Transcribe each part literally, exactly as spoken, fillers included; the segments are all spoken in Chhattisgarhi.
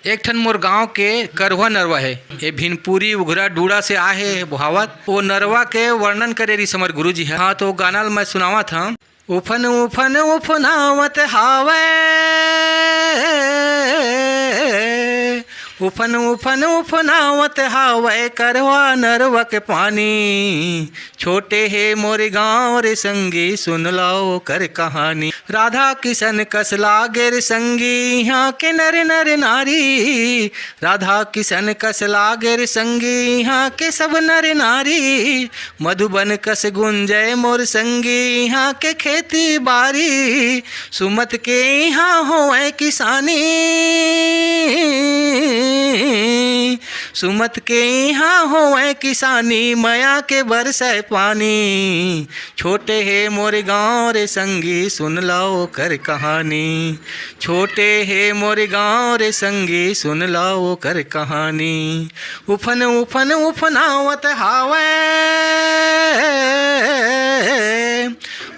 एक ठन मोर गांव के करवा नरवा हे, ये भिनपुरी उघरा डूड़ा से आए हे बोहावत। वो नरवा के वर्णन करे रिहिस हमर गुरुजी ह। हाँ, तो गाना ल मैं सुनावत हंव। उफन उफन उफनावत हावय, उफन उफन उफनावत हावय करवा नरवा के पानी। छोटे हे मोर गांव रे संगी, सुन ला ओकर कहानी। राधा किशन कस लागे रे संगी, इहाँ के नर नर नारी। राधा किशन कस लागे रे संगी, इहाँ के सब नर नारी। मधुबन कस गुंजय मोर संगी, इहाँ के खेती बारी। सुमत के इहाँ होवय किसानी, सुमत के इहाँ होवय किसानी, मया के बरसय पानी। छोटे हे मोर गांव रे संगी, सुन ला ओकर कहानी। छोटे हे मोर गांव रे संगी, सुन ला ओकर कहानी। उफन उफन उफनावत हावय,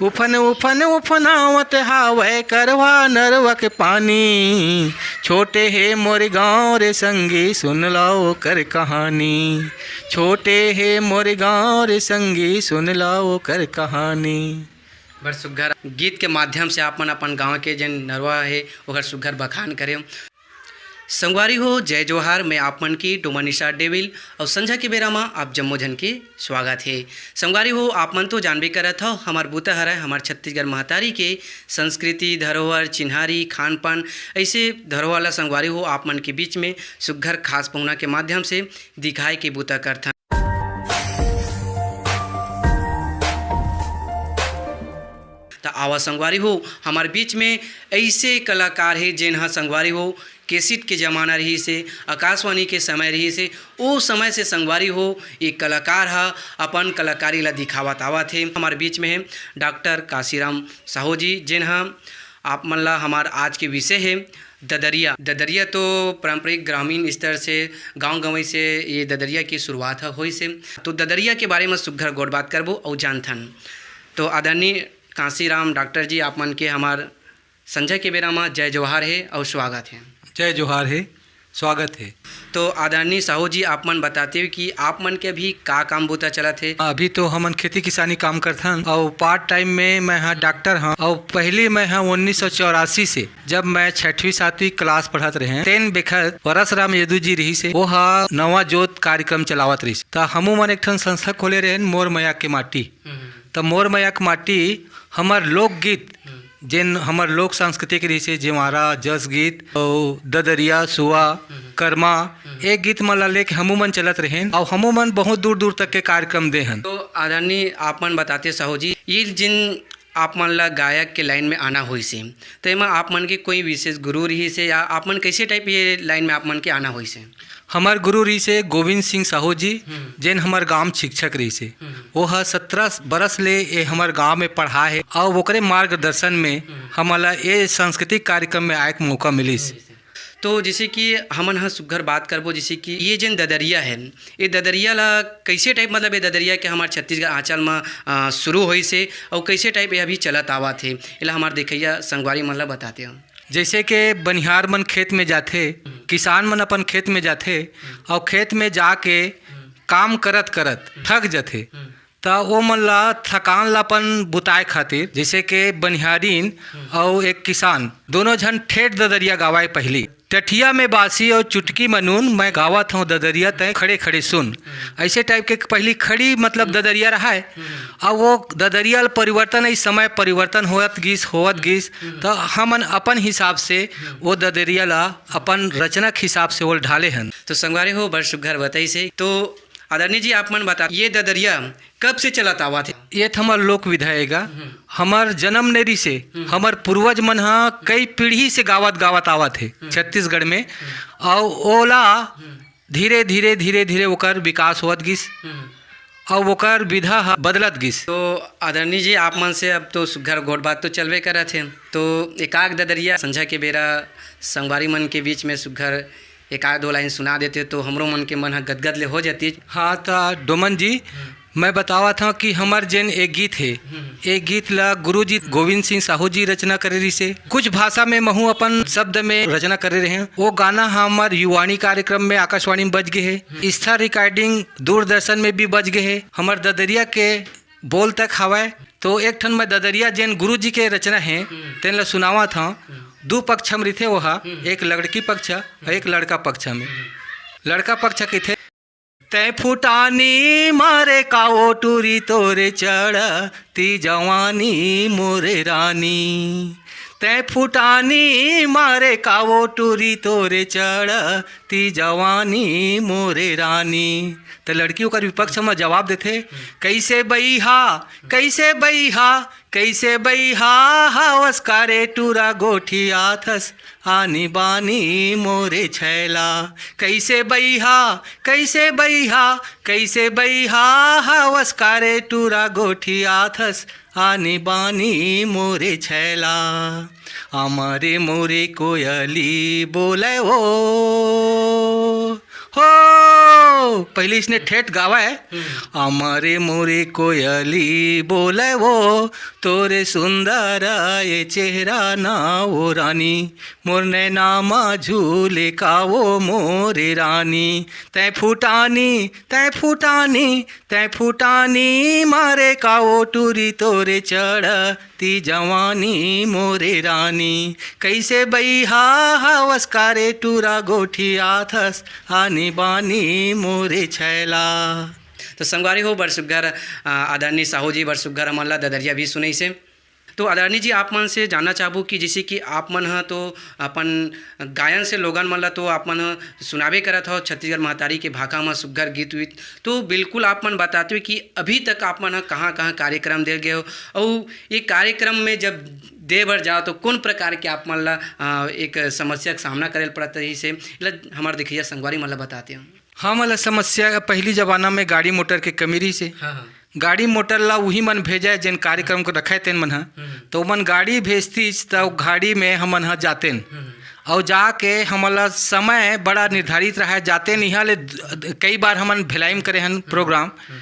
उफन उफन उफनावत हावय करवा नरवा के पानी। छोटे हे मोर गांव रे संगी, सुन ला ओकर कहानी। छोटे हे मोर गांव रे संगी, सुन ला ओकर कहानी। बड़ सुग्घर गीत के माध्यम से आप मन अपन गांव के जेन नरवा हे, ओकर सुग्घर बखान करे। संगवारी हो, जय जोहार। मैं आप मन के डोमन निषाद डेविल अउ संझा के बेरा म आप जम्मो झन के स्वागत हे। संगवारी हो, आप मन तो जानबे करत हव, हमर बूता हरय हमर छत्तीसगढ़ महतारी के संस्कृति, धरोहर, चिन्हारी, खान-पान, अइसे धरोहर ला संगवारी हो आप मन के बीच में सुग्घर खास पहुना के माध्यम से दिखाए के बूता करथन। त आवा संगवारी हो, हमर बीच में अइसे कलाकार हे, जेन ह संगवारी हो, कैसेट के जमाना रहिस हे, आकाशवाणी के समय रहिस हे, ओ समय से संगवारी हो, ये कलाकार ह अपन कलाकारी ला दिखावत आवत हे। हमर बीच में हे डॉक्टर काशीराम साहू जी, जेन ह आप मन ला हमर आज के विषय हे ददरिया। ददरिया तो पारंपरिक ग्रामीण स्तर से, गांव गंवई से ये ददरिया की शुरुआत ह होइस हे। तो ददरिया के बारे में सुग्घर गोठ बात करबो अउ जानथन। तो आदरणीय कांशीराम डॉक्टर जी, आप मन के हमर संझा के बेरा म जय जोहार हे अउ स्वागत हे। जय जोहार हे, स्वागत हे। तो आदरणीय साहू जी, आप मन बताते हो कि आप मन के अभी का काम बूता चलत हे? अभी तो हमन खेती किसानी काम करथन अउ पार्ट टाइम में मैं हा डॉक्टर हंव अउ पहली मैं हा उन्नीस सौ चौरासी से, जब मैं छठवीं सातवीं क्लास पढ़त रहें, तेन बेखत परसराम यदु जी रहिस हे, वो हा नवा जोत कार्यक्रम चलावत रहिस। त हमू मन एक ठन संस्था खोले रहेन, मोर मया के माटी। हम्म। त मोर मया के माटी हमर लोकगीत, हम्म। जेन हमर लोक सांस्कृतिक रहिस हे, जेवारा, जसगीत, अउ ददरिया, सुआ, हम्म। करमा, हम्म। ए गीत मन ला लेके हमू मन चलत रहेन, अउ हमू मन बहुत दूर-दूर तक के कार्यक्रम दे हन। तो आदरणीय आप मन बताते साहू जी, ये जिन आप मन ला गायक के लाइन में आना होइस हे, तो एमा आप मन के कोई विशेष गुरु रहिस हे या आप मन कैसे टाइप ये लाइन में आप मन के आना होइस हे? हमर गुरु रहिस हे गोविंद सिंह साहू जी, हम्म। जेन हमर गांव शिक्षक रहिस हे। हम्म। वो ह सत्रह बरस ले ये हमर गांव में पढ़ाए हे अउ ओकरे मार्गदर्शन में हम्म। हमन ला ये सांस्कृतिक कार्यक्रम में आए के मौका मिलिस। मिलिस हे। तो जैसे कि हमन ह सुग्घर बात करबो, जैसे कि ये जेन ददरिया हे, ये ददरिया ला कैसे टाइप, मतलब ये ददरिया के हमर छत्तीसगढ़ आंचल म, अ, शुरू होइस हे अउ कैसे टाइप ये अभी चलत आवत हे, एला हमर देखइया संगवारी मन ला बताते हो। जैसे के बनिहार मन खेत में जाथे, हम्म। किसान मन अपन खेत में जाथे, हम्म। अउ खेत में जाके हम्म। काम करत करत हम्म। थक जथे, हम्म। त ओ मन ला थकान ला अपन बुताए खातिर, जैसे के बनिहारिन हम्म। अउ एक किसान, दोनों झन ठेठ ददरिया गावय पहिली। टठिया में बासी अउ चुटकी में नून, मैं गावत हंव ददरिया तैं खड़े खड़े सुन। हम्म। ऐसे टाइप के पहिली खड़ी मतलब हम्म। ददरिया रहय। हम्म। अब वो ददरिया ल परिवर्तन, इस समय परिवर्तन होत गिस, होत गिस, हम्म। त हमन अपन हिसाब से हम्म। वो ददरिया ला अपन रचना के हिसाब से ओल ढाले हन। तो संगवारी हो, बड़ सुग्घर बताइस हे। तो आदरणीय जी, आप मन बता, ये ददरिया कब से चलत आवत हे? ये त हमर लोक विधा एगा। हम्म। हमर जन्म नेरी से, हम्म। हमर पूर्वज मन ह कई पीढ़ी से गावत, गावत आवत हे हम्म। छत्तीसगढ़ में। हम्म। अउ ओला हम्म। धीरे, धीरे, धीरे, धीरे ओकर विकास होवत गिस। हम्म। अउ ओकर विधा ह बदलत गिस। तो आदरणीय जी, आप मन से अब तो सुग्घर गोठ बात तो चलबे करत हे, तो एकाक ददरिया संझा के बेरा संगवारी मन के बीच में सुग्घर एकाक दो लाइन सुना देते तो हमरो मन के मन ह गदगद ले हो जाती। हाँ, त डोमन जी, हम्म। मैं बतावत हव कि हमर जेन एक गीत हे, हम्म। एक गीत ला गुरुजी गोविंद सिंह साहू जी रचना करे रिहिसे। कुछ भाषा में महू अपन शब्द में रचना करे रहें। वो गाना हमर युवाणी कार्यक्रम में आकाशवाणी में बज गे हे। हम्म। इस्था recording दूरदर्शन में भी बज गे हे। हमर ददरिया के बोल तक हवय। तो एक ठन मैं ददरिया जेन गुरुजी के रचना हे, हम्म। तेन ला सुनावत हव। हम्म। दू पक्ष में रिथे ओहा, हम्म। एक लड़की पक्ष अउ एक लड़का पक्ष में। हम्म। लड़का पक्ष कहिथे, "तैं फुटानी मारे का ओ टूरी तोरे चढ़ती जवानी मोरे रानी। तैं फुटानी मारे का ओ टूरी तोरे चढ़ती जवानी मोरे रानी।" त लड़की ओकर विपक्ष म जवाब देथे, "कइसे बइहा, कइसे बइहा, कइसे बइहा हवस का रे टूरा गोठियाथस आनी बानी मोरे छैला। कइसे बइहा, कइसे बइहा, कइसे बइहा हवस का रे टूरा गोठियाथस आनी बानी मोरे छैला। अमरे मोरे कोयली बोले ओ।" हो, पहिली इसने ठेठ गावय, हम्म। "अमरे मोरे कोयली बोले ओ, तोरे सुंदर ये चेहरा ना ओ रानी, मोर नैना मा झूले का ओ मोरे रानी। तैं फुटानी, तैं फुटानी, तैं फुटानी मारे का ओ टूरी तोरे चढ़ती जवानी मोरे रानी। कइसे बइहा हवस का रे टूरा गोठियाथस आनी बानी मोरे छैला।" तो संगवारी हो, बड़ सुग्घर, अ, आदरणीय साहू जी बड़ सुग्घर हमन ला ददरिया भी सुनइसे। तो आदरणीय जी, आप मन से जानना चाहबो कि जइसे कि आप मन ह तो अपन गायन से लोगन मन ला तो आप मन ह सुनाबे करत हव, छत्तीसगढ़ महतारी के भाखा म सुग्घर गीत-वीत। तो बिल्कुल आप मन बताते हो कि अभी तक आप मन ह कहाँ-कहाँ कार्यक्रम दे गए हो, अउ ये कार्यक्रम में जब दे बर जाओ तो कौन प्रकार के आप मन ला, अ, एक समस्या के सामना करे ल पड़त रहिस हे, एला हमर देखइया संगवारी मन ला बताते हो। हमन ला समस्या पहिली जमाना में गाड़ी मोटर के कमी रहिस हे। हाँ, हाँ। गाड़ी मोटर ला उही मन भेजय जेन कार्यक्रम को रखय तेन मन ह। हम्म। तो ओमन गाड़ी भेजतिस त ओ गाड़ी में हमन ह जातेन। हम्म। अउ जाके हमन ला समय बड़ा निर्धारित रहय, जातेन इहाँ ले द-, द-, कई बार हमन भिलाई म करे हन प्रोग्राम। हम्म।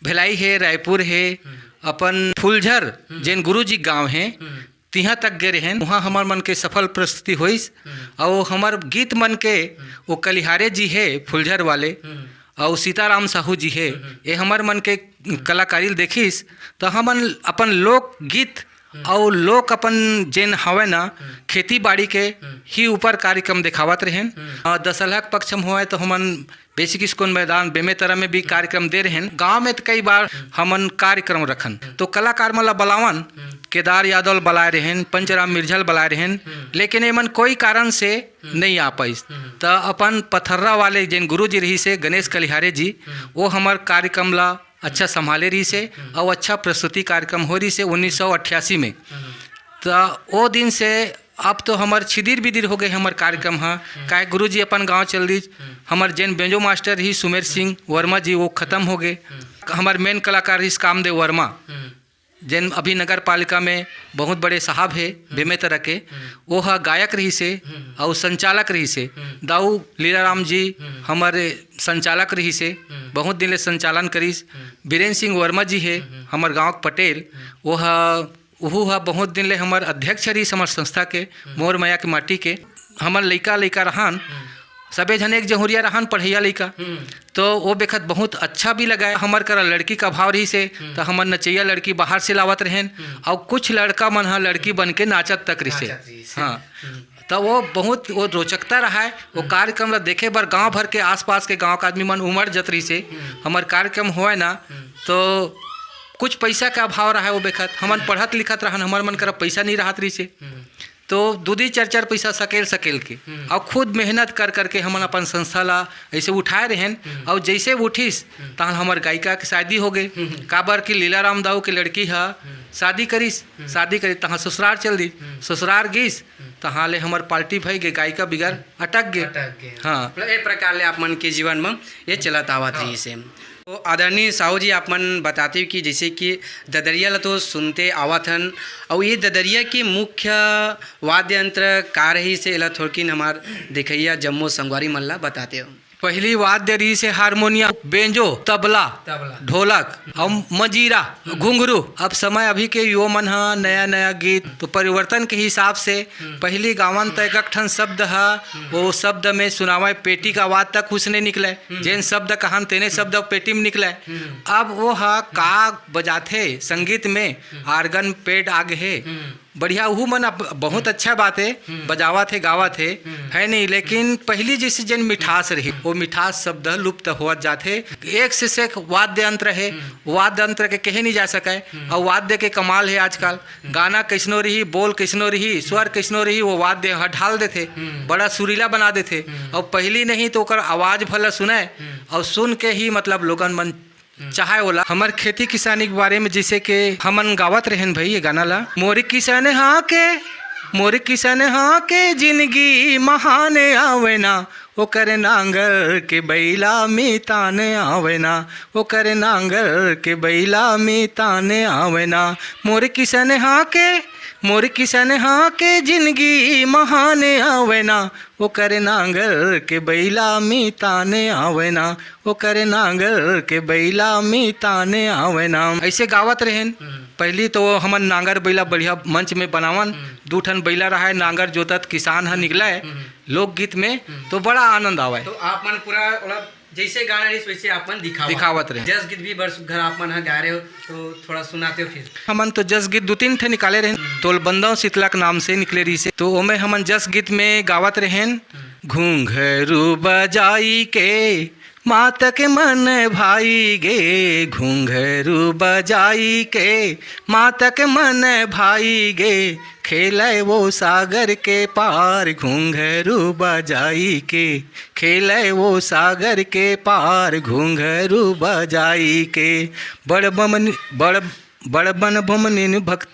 भिलाई हे, रायपुर हे, हम्म। अपन फुलझर हम्म। जेन गुरुजी गांव हे, हम्म। तिहाँ तक गे रहेन, उहाँ हमर मन के सफल प्रस्तुति होइस। हम्म। अउ हमर गीत मन के हम्म। वो कलिहारे जी हे फुलझर वाले, हम्म। अउ सीताराम साहू जी हे, हम्म। ये हमर मन के कलाकारी ल देखिस, त हमन अपन लोकगीत हम्म। अउ लोक अपन जेन हवय ना, हम्म। खेती बाड़ी के हम्म। ही ऊपर कार्यक्रम देखावत रहेन। हम्म। अ, दसलहा के पक्ष में होवय तो हमन बेसिक स्कूल मैदान बेमेतरा में भी कार्यक्रम दे रहेन। गांव में तो कई बार हमन कार्यक्रम रखन, तो कलाकार मन ला बलावन, हम्म। केदार यादव ल बलाए रहेन, पंचराम मिर्झा ल बलाए रहेन, हम्म। लेकिन एमन कोई कारण से हम्म। नहीं आ पाइस। हम्म। त अपन पथर्रा वाले जेन गुरु जी रहिस हे, गणेश कलिहारे जी, हम्म। वो हमर कार्यक्रम ला अच्छा संभाले रहिस हे, हम्म। अउ अच्छा प्रस्तुति कार्यक्रम हो रहिस हे उन्नीस सौ अट्ठासी में। हम्म। त ओ दिन से अब तो हमर छिदिर बिदिर हो गए हमर कार्यक्रम ह, हम्म। काहे गुरुजी अपन गांव चल दिस। हम्म। हमर जेन बेंजो मास्टर ही सुमेर सिंह वर्मा जी, वो खत्म हो गए। हम्म। हमर मेन कलाकार रहिस कामदेव वर्मा, हम्म। जेन अभी नगर पालिका में बहुत बड़े साहब हे, हम्म। बेमेतरा के, हम्म। वो ह गायक रहिस हे, हम्म। अउ संचालक रहिस हे। हम्म। दाऊ लीलाराम जी हम्म। हमर संचालक रहिस हे, हम्म। बहुत दिन ले संचालन करिस। हम्म। बीरेन सिंह वर्मा जी हे, हम्म। हमर गांव के पटेल, हम्म। वो ह उहू ह बहुत दिन ले हमर अध्यक्ष रहिस हमर संस्था के, हम्म। मोर मया के माटी के। हमन लइका, लइका रहन, हम्म। सबे झन एक जहुरिया रहन, पढ़इया लइका। हम्म। तो वो बेखत बहुत अच्छा भी लगा। हमर करा लड़की का अभाव रहिस हे, हम्म। तो हमन नचइया लड़की बाहर से लावत रहेन, हम्म। अउ कुछ लड़का मन ह लड़की बन के नाचत तक रहिस हे। नाचत रहिस हे। हाँ। हम्म। तो वो बहुत वो रोचकता रहा है। वो हम्म। कार्यक्रम ला देखे बर गांव भर के आसपास के गांव के आदमी मन उमड़ जत रहिस हे। हम्म। हमर कार्यक्रम होय ना, हम्म। तो कुछ पैसा के अभाव रहा है वो बेखत। हमन हम्म। पढ़त लिखत रहन, हमर मन करा पैसा नहीं रहत रहिस हे। हम्म। तो दू दू चार चार पैसा सकेल सकेल के, हम्म। अउ खुद मेहनत कर करके हमन अपन संस्था ला ऐसे उठाए रहेन। हम्म। अउ जैसे उठिस, हम्म। तहन हमर गायिका के शादी हो गए। हम्म। काबर कि लीलाराम दाऊ के लड़की ह हम्म। शादी करिस, हम्म। शादी करिस, तहाँ ससुरार चल दिस। हम्म। ससुरार गिस, हम्म। तहाँ ले हमर पार्टी भई गे, गायिका बिगर अटक गे। अटक गे। हाँ। मतलब, ए प्रकार ले आप मन के जीवन म ये चलत आवत हाँ। रहिस हे। तो आदरणीय साहू जी, आप मन बताते हो कि जैसे कि ददरिया ला तो सुनते आवत हन, अउ ये ददरिया के मुख्य वाद्य यंत्र का रहिस हे, एला थोड़किन हमार देखइया जम्मो संगवारी मन ला बताते हो। पहली वाद्य रहिस हे हारमोनियम, बेंजो, तबला, तबला। ढोलक, अउ मजीरा, हम्म। घुंघरू। अब समय अभी के युवा मन ह नया नया गीत, तो परिवर्तन के हिसाब से हम्म। पहली गावन त एक ठन शब्द ह, हम्म। वो शब्द में सुनावय, पेटी का आवाज तक कुछ नहीं निकले, हम्म। जेन शब्द कहन तेने शब्द पेटी में निकले। हम्म। अब वो ह का बजाथे संगीत में, हम्म। आर्गन पैड आगे हे, हम्म। बढ़िया, उहू मन अब बहुत हम्म। अच्छा बात हे, हम्म। बजावत हे, गावत हे, हम्म। है नहीं, लेकिन पहली जैसे जेन मिठास रही, वो मिठास शब्द लुप्त होवत जात हे। एक से एक वाद्य यंत्र हे, हम्म। वाद्य यंत्र के कहे नहीं जा सके, हम्म। अउ वाद्य के कमाल हे आजकल। हम्म। गाना कैसनो रही, बोल कैसनो रही, स्वर कैसनो रही, वो वाद्य ह ढाल देथे, हम्म। बड़ा सुरीला बना देथे। हम्म। अउ पहली नहीं तो ओकर आवाज भला सुने, हम्म। अउ सुन के ही मतलब लोगन मन हम्म। चाहे ओला। हमर खेती किसानी के बारे में जैसे के हमन गावत रहेन भाई ये गाना ला, मोर किसनहा के, मोर किसनहा के जिनगी महान आवे ना, ओकर नांगर के बइला मितान आवे ना, ओकर नांगर के बइला मितान आवे ना। मोर किसनहा के, मोर किसनहा के जिनगी महान आवे ना, ओकर नांगर के बइला मितान आवे ना, ओकर नांगर के बइला मितान आवे ना। ऐसे गावत रहेन। हम्म। पहली तो हमन नांगर बइला बढ़िया मंच में बनावन, हम्म। दू ठन बइला रहय, नांगर जोतत किसान ह निकलय हम्म। लोकगीत में, हम्म। तो बड़ा आनंद आवय। तो आप मन पूरा ओला जैसे गाना रहिस वैसे आप मन दिखावत दिखावत रहेन। जस गीत भी बड़ सुघर आप मन ह गाए रहे हो, तो थोड़ा सुनाते हो फिर। हमन तो जस गीत दू तीन ठे निकाले रहेन, हम्म। तोल बंदव शीतला के नाम से निकले रहिस हे, तो ओमे हमन जस गीत में गावत रहेन, हम्म। घुंघरू बजाई के मातक मन भाई गे, घुंघरू बजाई के मातक मन भाई गे, खेलय वो सागर के पार, घुंघरू बजाई के, खेलय वो सागर के पार, घुंघरू बजाई के। बड़ बमन, बड़, बड़ बन बमनिन भक्त,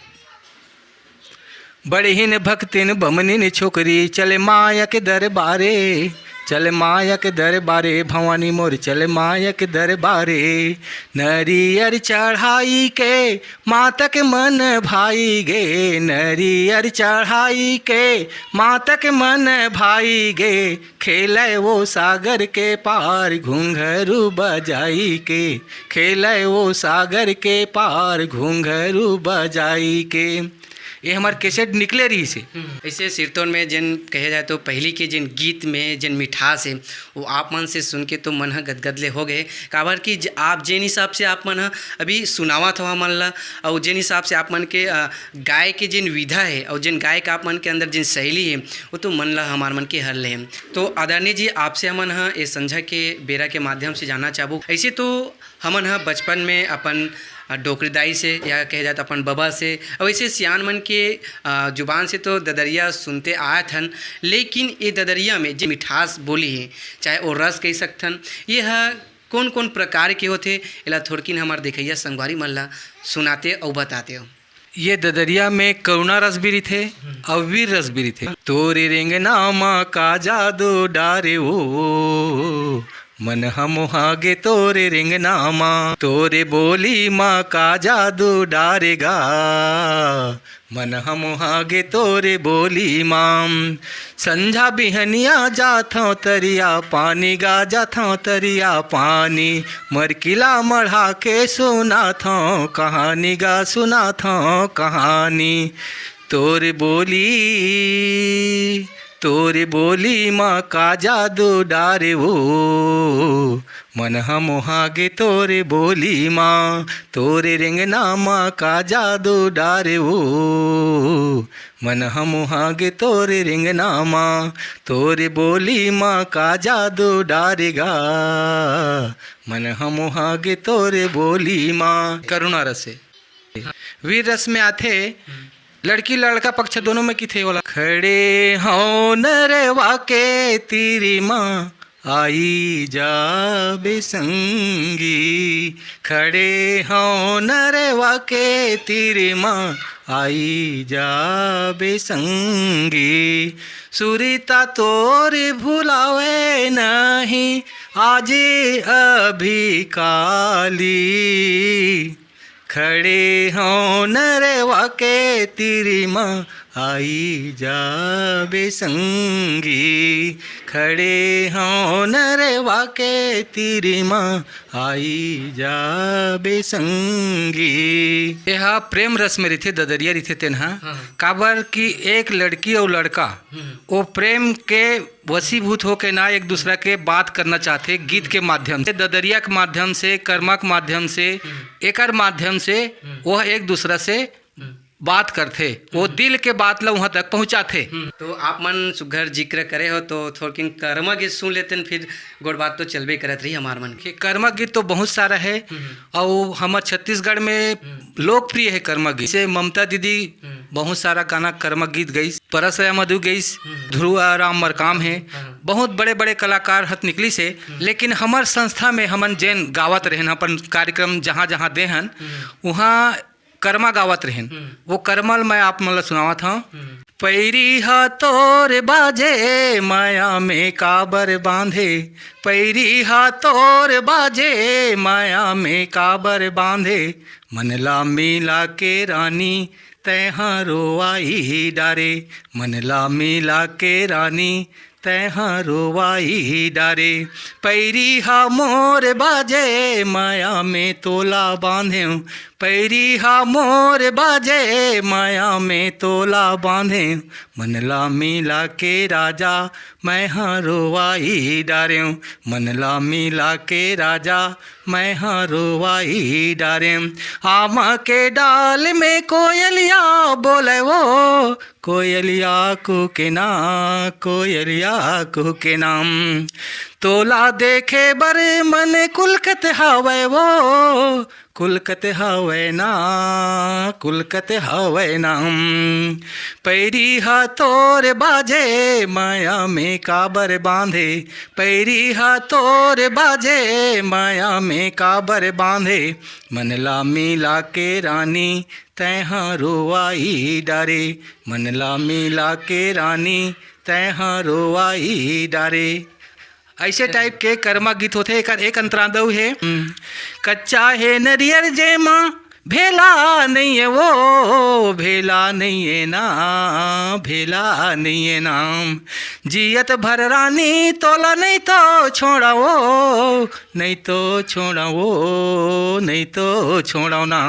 बड़हिन भक्तिन बमनिन छोकरी, चल माया के दरबारे, चल माया के दरबारे, भवानी मोर चल माया के दरबारे। नरियर चढ़ाई के मातक मन भाई गे, नरियर चढ़ाई के मातक मन भाई गे, खेलय वो सागर के पार घुंघरू बजाई के, खेलय वो सागर के पार घुंघरू बजाई के। ये हमार कैसेट निकले रहिस हे। हम्म, ऐसे सिरतोन में जेन कहे जाए तो पहली के जेन गीत में जेन मिठास हे, वो आप मन से सुन के तो मन ह गदगद ले हो गए। काबर कि ज-, आप जेन हिसाब से आप मन ह अभी सुनावत हो हमन ला, अउ जेन हिसाब से आप मन के, अ, गाय के जेन विधा हे, अउ जेन गाय के आप मन के अंदर जेन शैली हे, वो तो मन ला हमार मन के हर ले हे। तो आदरणीय जी, आपसे हमन ह ए संझा के बेरा के माध्यम से जानना चाहबो, ऐसे तो हमन ह बचपन में अपन, अ, डोकरी दाई से या कहे जात अपन बबा से, अउ ऐसे सियान मन के, अ, जुबान से तो ददरिया सुनते आत हन, लेकिन ये ददरिया में जे मिठास बोली हे, चाहे वो रस कह सकथन, ये ह कोन-कोन प्रकार के होथे, एला थोड़किन हमर देखइया संगवारी मन ला सुनाते अउ बताते हो। ये ददरिया में करुणा रस भी रहिथे हम्म। अउ वीर रस भी रहिथे। तोरे रेंगना मा का जादू डारे वो, मन ह मोहा गे तोरे रेंगना मा। तोरे बोली मा का जादू डारे गा, मन ह मोहा गे तोरे बोली मा। संझा बिहनिया जाथंव तरिया पानी गा, जाथंव तरिया पानी, मरकिला मढ़ा के सुनाथंव कहानी गा, सुनाथंव कहानी। तोर बोली, तोर बोली मा का जादू डारे वो, मन ह मोहा गे तोर बोली मा। तोर रेंगना मा का जादू डारे वो, मन ह मोहा गे तोर रेंगना मा। तोर बोली मा का जादू डारे गा, मन ह मोहा गे तोर बोली मा। करुणा रस हे। वीर रस में आथे, लड़की लड़का पक्ष दोनों में किथे वाला। खड़े हंव नरवा के तीर मा, आई जाबे संगी। खड़े हंव नरवा के तीर मा, आई जाबे संगी। सुरता तोर भुलावे नहीं, आज अभी काली। खड़े हंव नरवा के तीर मा, आई जाबे संगी, खड़े हौं नरवा के तीर मा, आई जाबे संगी। ये हा प्रेम रस में रहिथे, ददरिया रहिथे तेन हा। हाँ, हाँ। काबर कि एक लड़की अउ लड़का हम्म। वो प्रेम के वशीभूत होके ना एक दूसरा के बात करना चाहथे गीत के माध्यम से, ददरिया के माध्यम से, करमा के माध्यम से, हम्म। एकर माध्यम से हम्म। वह एक दूसरा से हम्म। बात करथे, वो हम्म। दिल के बात ला उहाँ तक पहुँचाथे। हम्म। तो आप मन सुघर जिक्र करे हो तो थोड़किन करमा गीत सुन लेतेन, फिर गोठ बात तो चलबे करत रही हमार मन के। करमा गीत तो बहुत सारा है, हम्म। अउ हमर छत्तीसगढ़ में हम्म। लोकप्रिय है करमा गीत। जैसे ममता दीदी हम्म। बहुत सारा गाना करमा गीत गईस, परसया मधु गईस, हम्म। ध्रुवा राम मरकाम है। हाँ। बहुत बड़े बड़े कलाकार हत निकलिस हे, हम्म। लेकिन हमर संस्था में हमन जेन गावत रहेन, अपन कार्यक्रम जहाँ जहाँ दे हन, हम्म। उहाँ करमा गावत रहेन। हम्म। वो करमा ल मैं आप मन ल सुनावत हौं। हम्म। पैरी हा तोर बाजे माया में काबर बांधे, पैरी हा तोर बाजे माया में काबर बांधे, मन ला मिला के रानी तैं हा रोवाई डारे, मन ला मिला के रानी तैं हा रोवाई डारे। पैरी हा मोर बाजे माया में तोला बांधेंव, पैरी हा मोर बाजे माया में तोला बांधेंव, मन ला मिला के राजा मैं हा रोवाई डारेंव, मन ला मिला के राजा मैं हा रोवाई डारेंव। आमा के डाल में कोयलिया बोले वो, कोयलिया कुहके ना, कोयलिया कुहके ना। तोला देखे बर मन कुलकत हवय वो, कुलकत हवय ना, कुलकत हवय ना। पैरी हा तोर बाजे माया में काबर बांधे, पैरी हा तोर बाजे माया में काबर बांधे, मन ला मिला के रानी तैं हा रोवाई डारे, मन ला मिला के रानी तैं हा रोवाई डारे। ऐसे टाइप के करमा गीत होथे। एकर एक अंतरा दऊ हे, हम्म, कच्चा हे नरियर जेमा भेला नइये वो, भेला नइये ना, भेला नइये ना। जियत भर रानी तोला नहीं तो छोड़ा वो, नहीं तो छोड़ा वो, नहीं तो छोड़ा ना।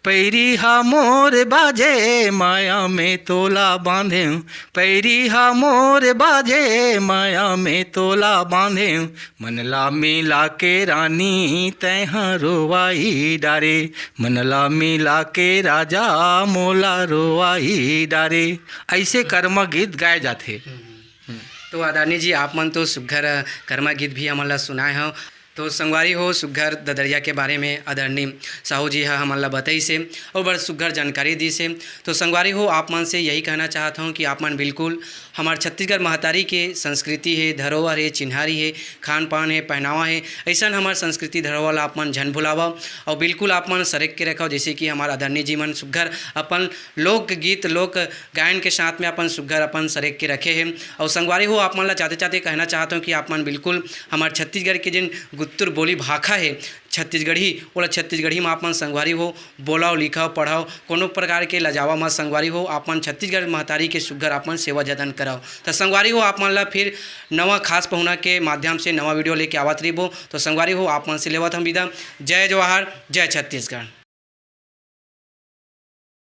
पैरी हा मोर बाजे माया में तोला बांधेंव, पैरी हा मोर बाजे माया में तोला बांधेंव, मन ला मिला के रानी तैं हा रोवाई डारे, मन ला मिला के राजा मोला रोवाई डारे। ऐसे करमा गीत गाए जाथे। हम्म। तो आदरणीय जी, आप मन तो सुघर करमा गीत भी हमन ला सुनाए हव। तो संगवारी हो, सुघर ददरिया के बारे में आदरणीय साहू जी ह हमन ला बताइस हे और बड़ सुघर जानकारी दिस हे। तो संगवारी हो, आप मन से यही कहना चाहत हूँ कि आप मन बिल्कुल हमर छत्तीसगढ़ महतारी के संस्कृति हे, धरोहर हे, चिन्हारी हे, खान पान हे, पहनावा हे, ऐसन हमर संस्कृति धरोहर ला आप मन झन भुलावव और बिल्कुल आप मन सरेक के रखव, जैसे कि हमर आदरणीय जी मन सुघर अपन लोकगीत, लोक गायन के साथ में अपन सुघर अपन सरेक के रखे हे। और संगवारी हो, आप मन ला चाहते चाहते कहना चाहत हूँ कि आप मन बिल्कुल हमर छत्तीसगढ़ के जिन गुत्तुर बोली भाखा हे छत्तीसगढ़ी, ओला छत्तीसगढ़ी में आप मन संगवारी हो बोलव, लिखव, पढ़व, कोनो प्रकार के लजावा मत संगवारी हो। आप मन छत्तीसगढ़ महतारी के सुघर आप मन सेवा जतन करव। त संगवारी हो, आप मन ला फिर नवा खास पहुना के माध्यम से नवा वीडियो लेके आवत रहिबो। तो संगवारी हो, आप मन से लेवत हम विदा। जय जोहार, जय छत्तीसगढ़।